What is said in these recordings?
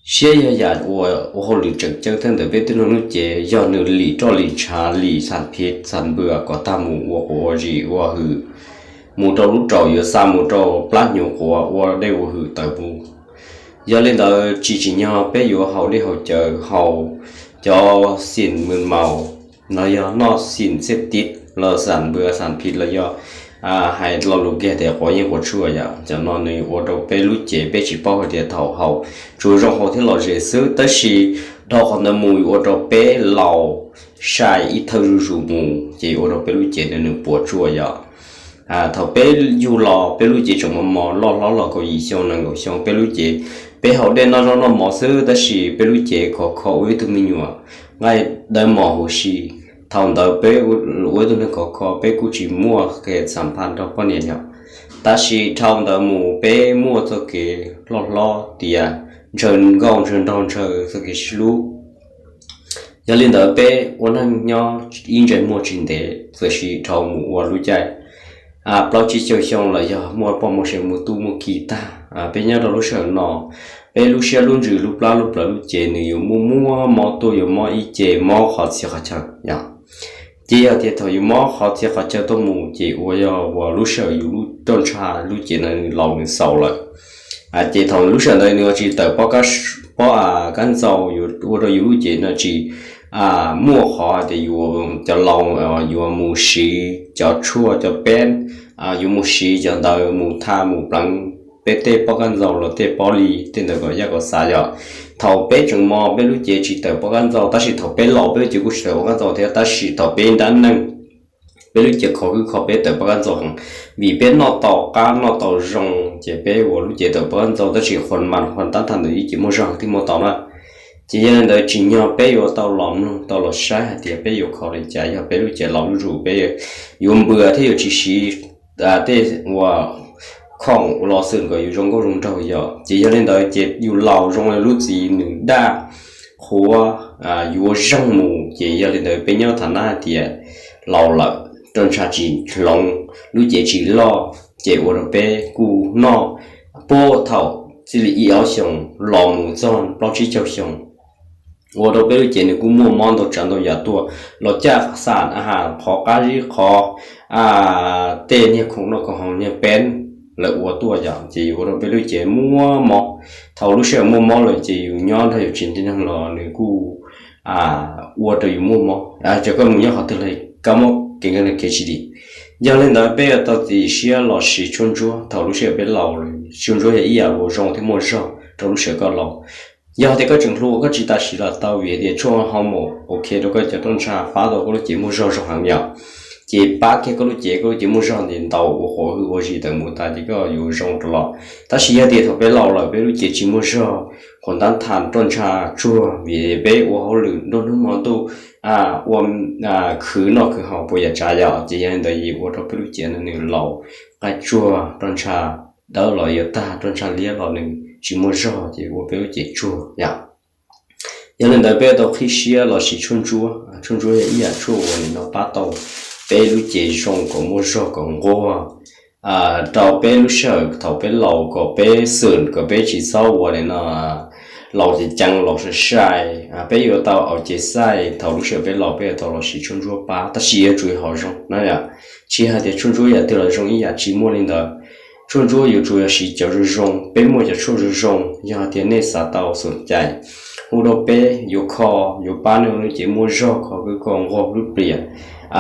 Siab yog yam uas ua hauj lwm tseem ceeb thiab ntawm peb tib neeg lub cev yog nws lim roj lim ntshav lim xas phiv xas npws kom tag mus ua quav ua zis ua hwm, mus rau lub raum yuav xa mus rau plab hnyuv quav ua dej ua hwm tawm mus. Yog li ntawd tsis tsim nyog peb yuav haus dej haus cawv haus cov xim mws maus los yog noj xim xej tib los xas npws xas phiv los yog hais lo lus kiag tias quav yeeb quav tshuaj yom. Cov no nws ua rau peb lub cev peb tsis paub hais tias thaum haus tsuas zoo haus thiab lom zem xwb, tab sis dhau qhov ntawd mus yuav ua rau peb laus sai ib thawj zuj zus mus ces yuav ua rau peb lub cev ntawd nws puas tsuaj yom. Thaum peb yug los peb lub cev tseem mos mos loj hlob los kaum yim xyoo nees nkaum xyoo peb lub cev, peb haus dej noj zaub noj mov xwb tab sis peb lub cev khov kho ua ib tug me nyuam nqaij dawb mos huv si. Thaum ntawd peb ua ib tug neeg khov kho peb kuj tsis muaj kev xam phaj nrog poj niam yom. Tab sis dhau ntawd mus peb muaj txoj kev loj hlob tiav ntshaw nkauj ntshaw nraug ntshaw txoj kev sib hlub. Yog li ntawd peb ua neeg nyob ib ntsais muag tsis ntev txawm sis dhau mus ua lub caij plaub tsib caug xyoo los yog muaj poj muaj sev muaj tub muaj ki tag, peb nyob rau lub sij hawm no peb lub siab lub ntsws lub plab lub plawv lub cev nws yuav muaj muaj mob tuaj yuav mob ib ce mob qhov txhia qhov chaw yom. Ces yog tias thaum yus mob qhov txhia qhov chaw tuaj mus ces ua yog uas lub sij hawm yus lub roj ntsha lub cev no nws laus nws xaus lawm. Ces thaum lub sij hawm ntawd nws tsis tawm pob kab ntxaus yuav ua rau yus lub cev no tsis muaj qhov hais tias yus cov laus yuav mus siv cov tshuaj cov peb, yuav mus siv cov ntawd mus tha mus pleev peb tej pob kab ntxaus los tej pob li tej ntawd kom yaj kom xav yom. Thaum peb tseem mos peb lub cev tsis tawm pob kab ntxaus tab sis thaum peb laus peb lub cev kuj tsis tawm pob kab ntxaus thiab tab sis thaum peb nrab neeg peb lub cev khov kwb kho peb tawm pob kab ntxaus heev, vim peb noj tau qab noj tau zoo ces peb ua lub cev tawm pob kab ntxaus tab sis qhuas mas qhuas tab thaj ntawm ib cev muaj zog thiaj muaj tau na. Ces yog li ntawd tsim nyog peb yuav tau los mloog tau los saib hais tias peb yuav kho li cas yog peb lub cev laus zuj zus peb yuav npws thiab yuav tsis siv tej uas khoom los xwm kom yus zoo nkauj zoo nraug yom. Ces yog li ntawd ces yus laus zoo li lub txiv nws daj qhuav yuav zeeg mus ces yog li ntawd peb nyob tham nab hais tias laus lawm roj ntsha tsis hloov lub cev tsis loj ces ua rau peb kuj noj puag thaum txij li ib ob xyoos los mus txog plaub tsib caug xyoo ua rau peb lub cev nws kuj muaj mob ntau tsav ntau yam tuaj los caj xam qhov qab zib qhov tej niag khoom noj khoom haus niag peb lawv ua tuaj yom ces yuav ua rau peb lub cev muaj mob. Thaum lub sij hawm muaj mob lawm ces yus nyob nrog yus tsev neeg los nws kuj ua rau yus muaj mob. Ces koj mus nyob qhov twg los kab mob kev nkeeg kev tsis dim. Yog li ntawd peb yuav tau txiav siab los siv tshuaj ntsuab thaum lub sij hawm peb laus lawm. Tshuaj ntsuab yog ib yam uas zoo thiab muaj zog rau lub sij hawm koj laus. Yog tias koj tseem hluas koj tsis tas siv los tau vim tias tshuaj hormone ok rau koj cov roj ntsha pab tau koj lub cev muaj zog zoo heev yom. Ces pab kiag koj lub cev koj lub cev muaj zog nti ntau ua quav hwm ua zis tawm mus tas ces koj yuav zoo rau los. Tab sis yog tias thaum peb laus lawm peb lub cev tsis muaj zog, qhuas ntab thas roj ntsha tsuag vim peb ua hauj lwm nruab hnub hmo ntuj ua khwv noj khwv haus puas yam tsav yom ces yog li ntawd yim ua rau peb lub cev no nws laus, nqaij tsuag roj ntsha dawb los yuav tag roj ntsha liab los nws tsis muaj zog ces ua peb lub cev tsuag yom. Yog li ntawd peb tau qhib siab los siv tshuaj ntsuab. Tshuaj ntsuab yog ib yam tshuaj uas nim no pab tau peb lub cev zoo kom muaj zog kom nquag rau peb lub sij hawm thaum peb laus kom peb xwm kom peb tsis txhob ua li no laus ces ceev laus sai sai. Peb yuav tau au ces xaij thaum lub sij hawm peb laus peb yuav tau los siv tshuaj ntsuab pab tab sis yuav tsum yog hom zoo na yom. Tsis hais tias tshuaj ntsuab yam twg los zoo ib yam tsis muaj li ntawd. Tshuaj ntsuab yuav tsum yog siv cov zoo zoo, peb muaj cov tshuaj zoo zoo yog hais tias nej xav tau xom cai hu rau peb yuav kho, yuav pab nej ua lub cev muaj zog kho kwb kho nquag lub pliam,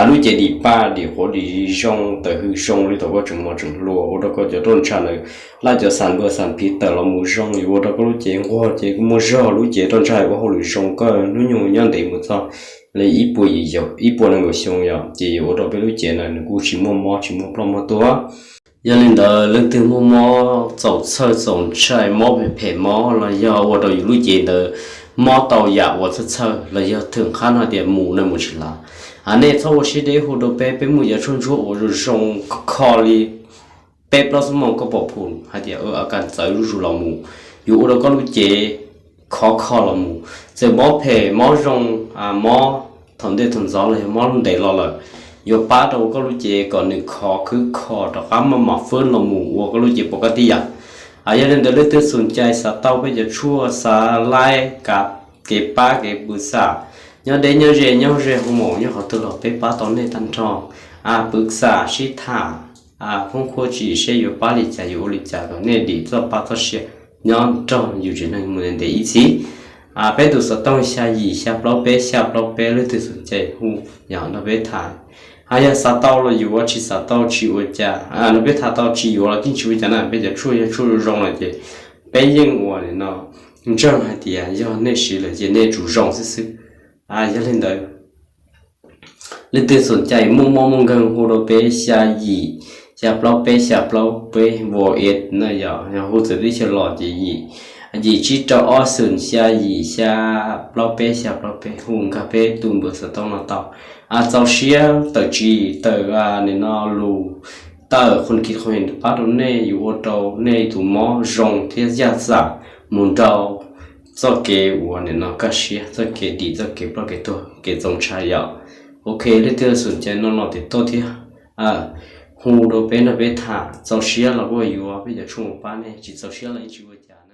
lub cev dim paj dim quav dim zoo tawm hwm zoo li thaum koj tseem mos tseem hluas ua rau koj cov roj ntsha ntawd laj cov xam npua xam phiv tawm los mus zoo yuav ua rau koj lub cev nquag ces muaj zog lub cev roj ntsha ua hauj lwm zoo koj hnub nyoog nyob ntev mus txog li ib puas yim yaum ib puas nees nkaum xyoo yom ces yuav ua rau peb lub cev ntawd nws kuj tsis muaj mob tsis muaj ploj muaj tuag. Yog li ntawd leej twg muaj mob txaus txhawj txaus ntshai mob phem phem mob los yog ua rau yus lub cev ntawd mob tau yam uas txhawj txhawj los yog thwm qhab no tias mus no mus tsis lav, nej txhob ua siab deb hu rau peb, peb muaj cov tshuaj ntsuab uas zoo zoo kho li peb plaub xuab moos koj pom phum hais tias a kas txawv zuj zus los mus, yuav ua rau koj lub cev khov kho los mus. Txawm mob phem mob zoo, mob thaum ntej thaum ntxov los yog mob lub ntev los lawm, yuav pab rau koj lub cev kom nws khov khwb kho rov qab maj mam fwb los mus ua koj lub cev pom koj tib yam. Yog li ntawd leej twg xum cai xav tau peb cov tshuaj xav laib kav kev pab kev pw xam, nyob deb nyob ze nyob ze hoo maum nyob qhov twg los peb pab tau nej tag nrho. Pw xam sib tham, khoob khuab tsim seb yuav pab li cas yuav ua li cas kom nej dim txoj pa txoj sia nyob nrog yus tsev neeg mus ntev ib txhis. Peb tus xov tooj xya yim xya plaub peb xya plaub peb, leej twg xum cai hu yog nrog peb tham. Hos yog xav tau los yuav, tsis xav tau tsis ua cas, nrog peb tham tau tsis yuav los yeej tsis ua cas na, peb cov tshuaj yog tshuaj zoo zoo lawm ces peb yeej ua li no ntseeg hais tias yog nej siv lawm ces nej tsum zoo xwb xwb. Yog li ntawd leej twg xum cai muaj mob muaj nkeeg hu rau peb xya yim xya plaub peb xya plaub peb, WhatsApp na, yog hu txawv teb chaws los ces yim, yim tsib rau ob xoom xya yim xya plaub peb xya plaub peb, hu nkag peb tus npawb xov tooj no tau. Txaus siab tawm tsis tawm nim no lus tawm qhov kis qhov pab rau nej yuav ua rau nej tus mob zoo thiab yaj xam mus nrau txoj kev uas nim no kaj siab, txoj kev dim, txoj kev ploj kev tuag, kev txaus ntshai yom. Ok, leej twg xum cai no los tim tuaj thiab hu rau peb nrog peb tham, txaus siab los kuj yuav peb cov tshuaj mus pab nej, tsis txaus siab los yeej tsis ua cas.